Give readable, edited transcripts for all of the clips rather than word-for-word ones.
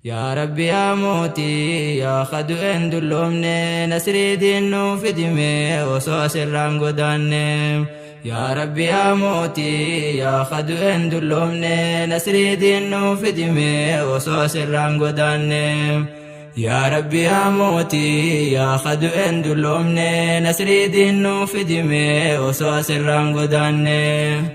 Yaa Rabbi yaa mootii yaa kadu'een dulloomne nasrii diinnuu fidime osoo asirraan godaanne. Yaa Rabbi yaa mootii yaa kadu'een dulloomne nasrii diinnuu fidime osoo asirraan godaanne. Yaa Rabbi yaa mootii yaa kadu'een dulloomne nasrii diinnuu fidime osoo asirraan godaanne.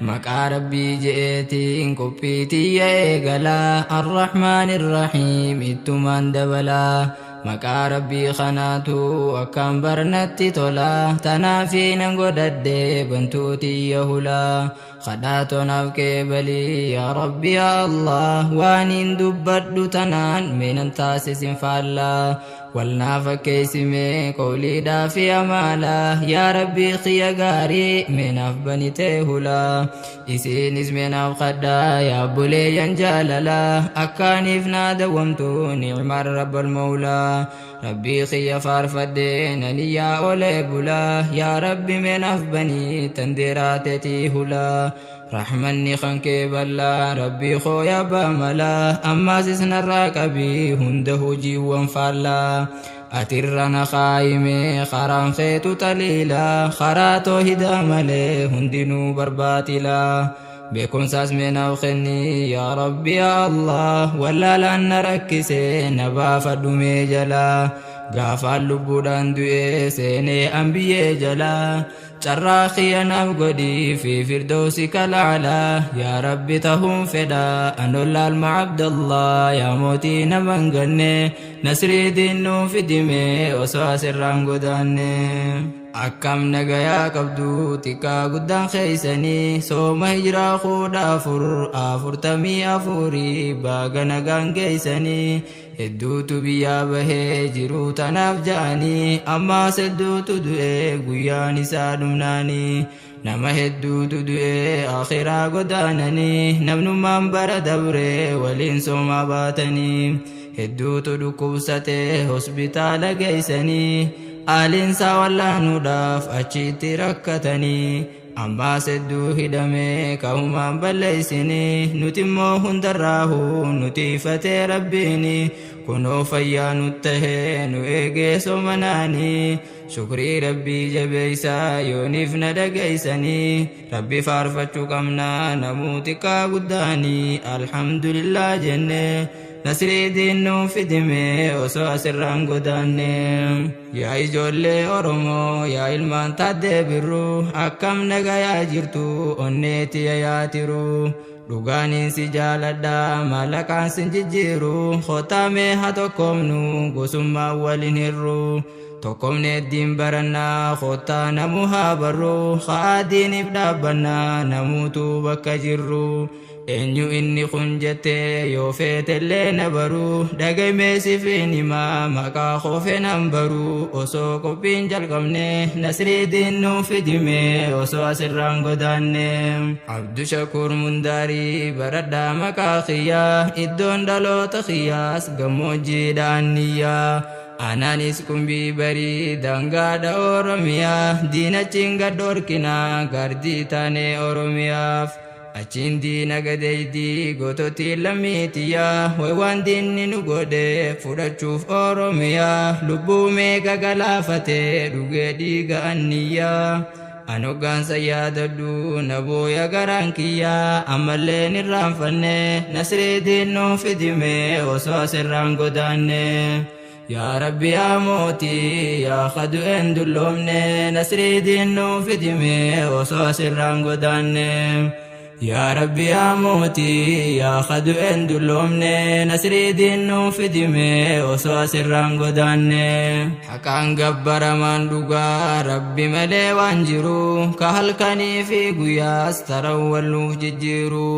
Maqaa Rabbii je'eetiin qophii tiyya eegalaa Arrahmaan Irrahiim ittumaan dabalaa. Maqaa Rabbii kanaatu akkaan barnatti tola tanaafi nan godhadhe bantuu tiyya hulaa. Kadhaa tonaaf qeebalii yaa Rabbi yaa Allah waaniin dubbadhu tanaan meenan taasisin faallaa. Walnaa fakkeessimee qawliidhaa fi amaalaa yaa Rabbii kiyya gaarii meenaaf banitee hulaa. Isiinis meenaaf kadhaa yaa obboleeyyan jaalalaa akkaaniif naa dawwamtu ni'maan rabbal mawlaa. Rabbii kiyya faarfadhee naniyyaa olee bulaa yaa Rabbi meenaaf banii tan deeraateetii hulaa. Rahmanni kan kee bal'aa Rabbii koo yaa abbaa malaa ammaas isnarraa qabii hunda hojiiwwan faallaa. Atirra na kaayime karaan keetu taliilaa karaa toohidaa malee hundinuu barbaatilaa. Beekumsaas meenaaf kenni yaa Rabbi yaa Allah wallaalaan na rakkise na baafadhu mee jalaa. Gaafaan lubbuudhaan du'ee seenee anbiyyee jalaa. Carraa kiyya naaf godhii fi firdoosi kalaalaa yaa Rabbi tahuun fedha anollaalma Abdallah yaa mootii nama hin ganne nasrii diinnuu fidime osoo asirraan godaanne. Akkam nagayaa qabdu xiqqaa guddaan keeysanii sooma hijiraa 1444 baaga nagaan geeysanii. Hedduutu biyyaa bahee jiruu tanaaf ja'anii ammaas hedduutu du'ee guyyaan isaa dhumnaanii. Nama hedduutu du'ee akhiraa godaananii namnummaan bara dabree waliin soomaa baatanii. Hedduutu dhukkubsatee hospitaala geeysanii aaliinsaa wallaanuudhaaf achitti rakkatanii. Ammaas hedduu hidhamee kahumaan balleeysinii nuti immoo hundarraahu nuti ifatee Rabbiini kunoo fayyaa nut tahee nu eegee soomanaanii shukrii Rabbii jabeeysaa yooniif na dhageeysanii Rabbi faarfachuu qabnaa namuu xiqqaa guddaanii alhamdulillah jennee nasrii diinnuu fidime osoo asirraan godaanne. Yaa ijoollee Oromoo yaa ilmaan taaddee birruu akkam nagayaa jirtu onnee tiyya yaatiru. Dhugaaniin si jaaladha maallaqaan sin jijjiiru kottaa mee haa tokkoomnu gosummaan waliin hirru. Tokkoomne diin barannaa kottaa namuu haa barru haa diiniif dhaabbannaa namuutu bakka jirru. Eenyu inni kun jettee yoo feetellee na baru dhagaymee sifiin himaa maqaa koofee nan baru osoo qophiin jalqabne nasrii diinnuu fidime osoo asirraan godaanne. Abdushakuur Mundaarii baradhaa maqaa kiyyaa iddoon dhaloota kiyyaas gammoojjiidhaan niyyaa. Anaanis qumbii barii daangaadha Oromiyaa diinachiin gad dhorkinaa gaardii taanee Oromiyaaf. Achiin diina gadeeydii goototii lammiitiyyaa way waan diinni nu godhe fudhachuuf Oromiyaa lubbuu meeqa galaafatee dhugee dhiiga anniyyaa. An hoggaansa yaadadhu na booya garaan kiyyaa ammallee irraanfanne nasrii diinnuu fidime osoo asirraan godaanne. Yaa Rabbi yaa mootii yaa kadu'een dulloomne nasrii diinnuu fidime osoo asirraan godaanne. Yaa Rabbi yaa mootii yaa kadu'een dulloomne nasrii diinnuu fidime osoo asirraan godaanne. Haqaan gabbaramaan dhugaa Rabbi malee waan jiru ka halkanii fi guyyaas taran wal nuuf jijjiiru.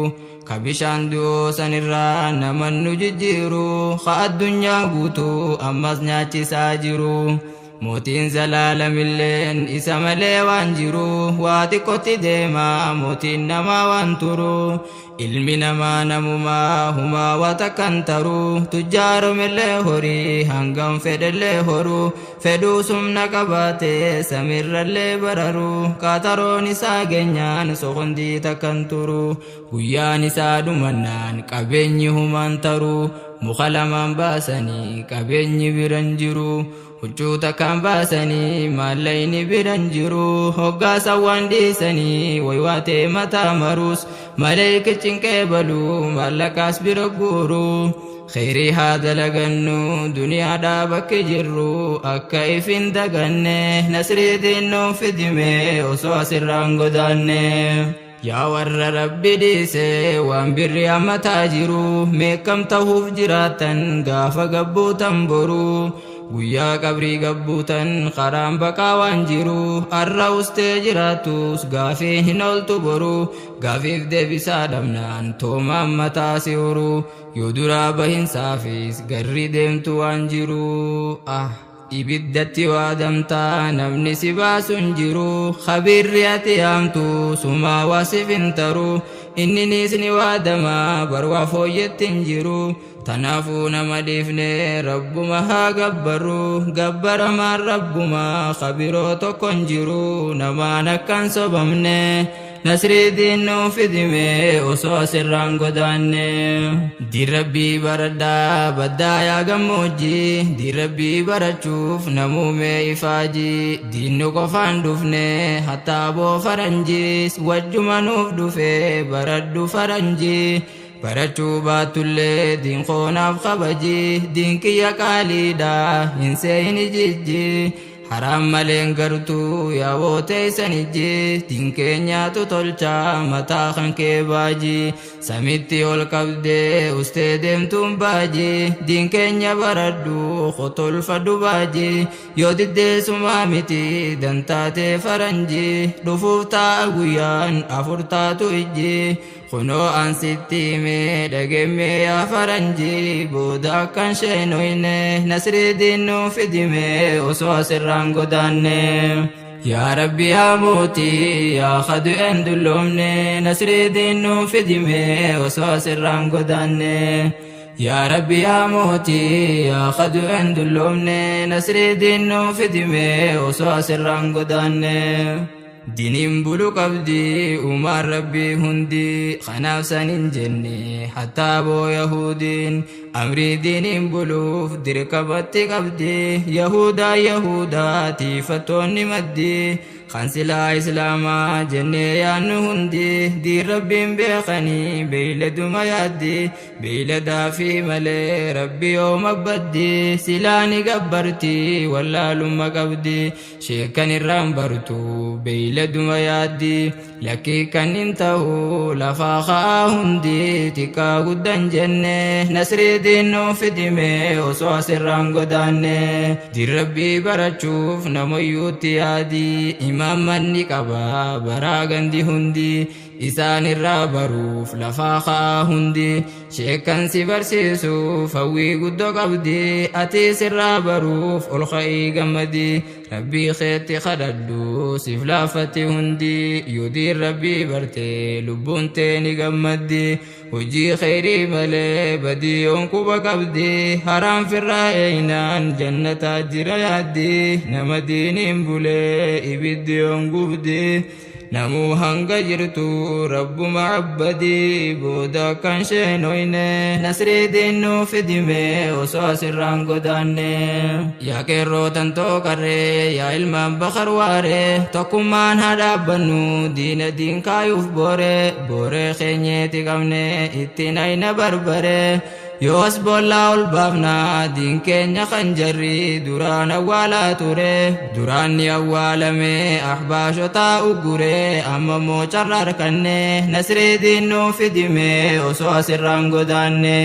Ka bishaan du'oo sanirraa naman nu jijjiiru ka addunyaa guutuu ammas nyaachisaa jiru. Mootiin zalaalamilleen isa malee waan jiru waa xiqqootti deema mootiin namaa waan turu. Ilmi namaa namumaa humaa waa takkan taru tujjaaromillee horii hangam fedhellee horu fedhuu sumna qabaatee samirrallee bararu qaxaroon isaa geenyaan soqondii takkan turu. Guyyaan isaa dhumannaan qabeenyi humaan taru Muka lamaan baasanii qabeenyi biran jiru. Huccuu takkaan baasanii maallaqni biran jiru. Hoggaasa waan dhiisanii waywaatee mataa marus maleeykichi hin qeebalu maallaqaas bira guuru. Kheyrii haa dalagannu duniyaadhaa bakki jirru akka if hin daganne nasriitiin nuuf fidime osoo asirraan godaanne. Yaa warra Rabbi dhiise waan birri hammataa jiru meeqam tahuuf jiraattan gaafa gabbuutan boru guyyaa qabrii gabbuutan karaan baqaa waan jiru arra ustee jiraattus gaafiin hin ooltu boru gaafiif deebisaa dhabnaan toomaan mataa si uru yoo duraa bahinsaafis garri deemtu waan jiru ah. Ibiddatti waadamtaa namni si baasu hin jiru khabiirri ati yaamtu sumaa waa sif hin taru inniniis ni waadama bar waa fooyyetti hin jiru tanaafuu nama dhiifne rabbuma haa gabbarru gabbaramaan rabbuma khabiroo tokko hin jiru namaan akkan sobamne Nasrii diin nuu fidime osoo asirraan godaanne. Diin rabbii baradhaa baddaa yaa gammoojjii diin rabbii barachuuf namuu mee ifaajii diin nu qofaan dhufne hattaa boo faranjiis wajjuma nuuf dhufe baradhu faranjii barachuu baattullee diin koonaaf kabaji diin kiyya qaaliidha hin seeyini jijji Haraam maleen gartuu yaa wooteeysan ijji din keenyaatu tolchaa mataa kan kee baaji samitti ol qabdee ustee deemtuun baaji din keenya baradhu kotolfadhu baaji yoo diddee sumaa miti dantaatee faranji dhufuuf taa'a guyyaan afur taatu ijji Kunoo an sitti hime dhagemme yaa faranji booda akkan sheenoyne nasrii diin nuu fidime osoo asirraan godaanne. Yaa Rabbi yaa mootii yaa kadu'een dulloomne nasrii diin nuu fidime osoo asirraan godaanne. Yaa Rabbi yaa mootii yaa kadu'een dulloomne nasrii diin nuu fidime osoo asirraan godaanne. Diniin bulu qabdi uumaan rabbii hundi kanaaf san hin jenne hattaa boo yahudiin amrii diiniin buluuf dirqamatti qabdi yahudaa yahudaa tiifattoonni maddi kan silaa islaamaa jennee yaannu hundi diin rabbiin beekanii beeyladuma yaaddi beeyladaa fi malee rabbi yooma baddi silaa ni gabbarti wallaalumma qabdi Sheekkan irraan bartu beeyladuma yaaddi lakkii kan hin ta'u lafaa ka'aa hundi xiqqaa guddan jenne nasrii diin nuuf fidime osoo asirraan godaanne diin rabbii barachuuf namayyuutti yaadi imaammanni qaba baraa gandi hundi isaan irraa baruuf lafaa ka'aa hundi Sheekkan si barsiisuuf hawwii guddoo qabdi atiis irraa baruuf ol ka'ii gammadi rabbii keetti kadhadhu siif laaffatti hundi yoo diin rabbii barte lubbuun tee ni gammaddi hojii kheyrii malee badii yoon quba qabdi haraam firraa eeynaan jannataa jira yaaddi nama diiniin bulee ibiddi yoon gubdi Namuu hanga jirtu rabbuma abbadi booda akkan sheenoyne nasrii diin nuu fidime osoo asirraan godaanne. Yaa qeerroo tantoo qarree yaa ilmaan bakar waaree tokkummaan haa dhaabbannu diina diin kaayuuf booree booree keenyeeti qabne ittiin ayna barbaree. Yoos boollaa ol baafna diin keenya kan jarri duraan awwaalaa ture duraan ni awwaalame ahbaashotaa uggure amma immoo carra arkanne nasrii diin nuu fidime osoo asirraan godaanne.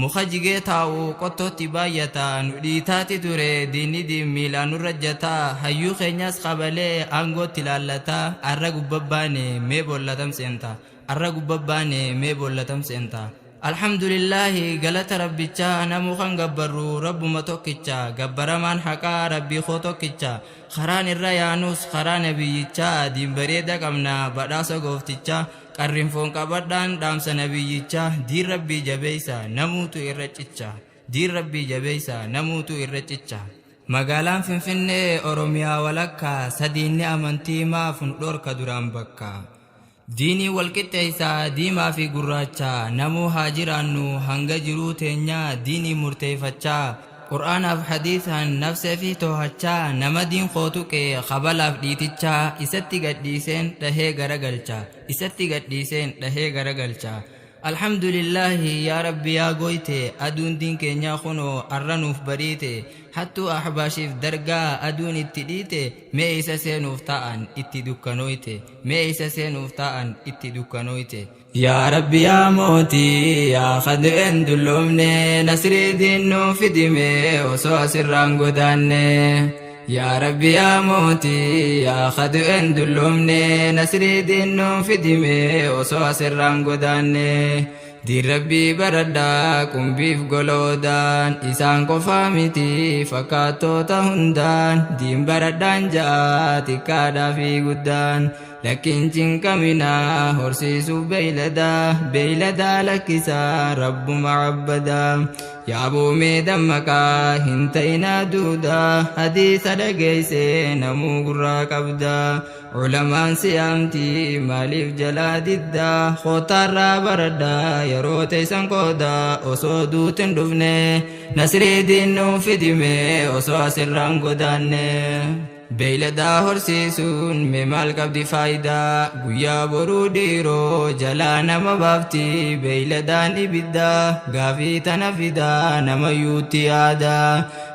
Muka jigee taa'u qottootti baay'ata nu dhiitaati ture diinni diin miilaan nurra jata hayyuu keenyas kabalee aangootti laallata arra gubbabbaane mee boolla tam seenta arra gubbabbaane mee boolla tam seenta. Alhamdulillaahi galata rabbichaa namuu kan gabbarru rabbuma tokkicha gabbaramaan haqaa rabbii koo tokkicha karaan irra yaanus karaa nabiyyichaa diin bareeda qabna badhaasa gooftichaa qarrin foon qabadhaan dhaamsa nabiyyichaa diin rabbii jabeeysa namuutu irra cicha diin rabbii jabeeysa namuutu irra cicha. Magaalaan Finfinnee Oromiyaa walakkaa sadiinni amantii maaf nu dhorka duraan bakka. Diinii wal qixxeeysaa diimaa fi gurraacha, namuu haa jiraannu hanga jiruu teenyaa diinii murteeyfachaa. Qur'aanaaf hadiisaan nafsee fi toohachaa, nama diin koo tuqe kabalaaf dhiitichaa, isatti gadhiiseen dhahee garagalcha, isatti gadhiiseen dhahee garagalcha. Alhamdulillaahi yaa Rabbi yaa gooyte, aduun diin keenyaa kunoo arra nuuf bariite, hattuu ahbaashiif dargaa aduun itti dhiite, mee isa seenuuf taa'an itti dukkanooyte, mee isa seenuuf taa'an itti dukkanooyte. Yaa Rabbi yaa mootii yaa kadu'een dulloomne, nasrii diin nuuf fidi mee osoo asirraan godaanne. Yaa Rabbi yaa mootii yaa kadu'een dulloomne, nasrii diin nuuf fidi mee osoo asirraan godaanne. Diin Rabbii baradhaa qumbiif goloodaan, isaan qofaa miti fakkaattoota hundaan, diin baradhaan ja'a xiqqaadhaa fi guddaan. Lakkiin cinqaminaa horsiisuuf beeyladaa, beeyladaa lakkisaa rabbuma abbadaa. Yaaboo mee dammaqaa hin ta'inaa duudaa, hadiisa dhageessee namuu gurraa qabdaa. Ulamaan siyaamti maaliif jalaa diddaa, koottaarraa baradhaa yeroo teessan qoodaa, osoo duutin dhufne nasrii diin nuuf fidime osoo asirraan godaanne. Beeyladaa horsiisuun mee maal qabdi faayidaa, guyyaa boruu dhiiroo jalaa nama baafti beeyladaan ibiddaa, gaafii tana fidaa nama yuutti yaada.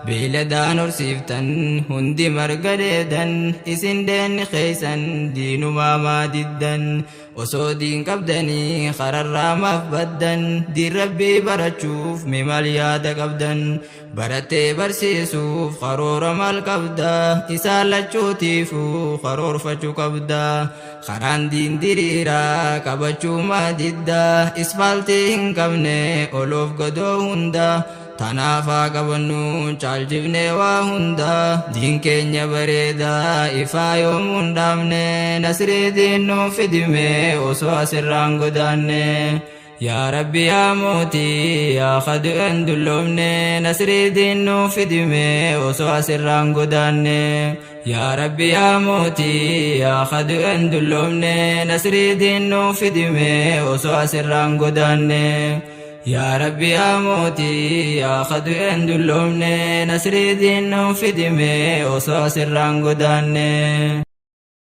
Beeyladaan horsiiftan hundi marga dheedan, isin deenni keeysan diinumaa maa diddan, osoo diin qabdanii kararraa maaf baddan, diin Rabbii barachuuf mee maal yaada qabdan, barattee barsiisuuf karoora maal qabda, isaan lachuutiifuu karoorfachuu qabda. Karaan diin diriiraa qabachuu maa didda, isfaaltii hin qabne oloof gadoo hunda, tanaafaa qabannu caalchifnee waa hunda. Diin keenya bareedaa ifaa yoomuu hin dhaabne, nasrii diin nuuf fidime osoo asirraan godaanne. Yaa Rabbi yaa mootii yaa kadu'een dulloomne, nasrii diin nuuf fidime osoo asirraan godaanne. Yaa Rabbi yaa mootii yaa kadu'een dulloomne, nasrii diin nuuf fidime osoo asirraan godaanne. Yaa Rabbi yaa mootii yaa kadu'een dulloomne, nasrii diin nuuf fidime osoo asirraan godaanne.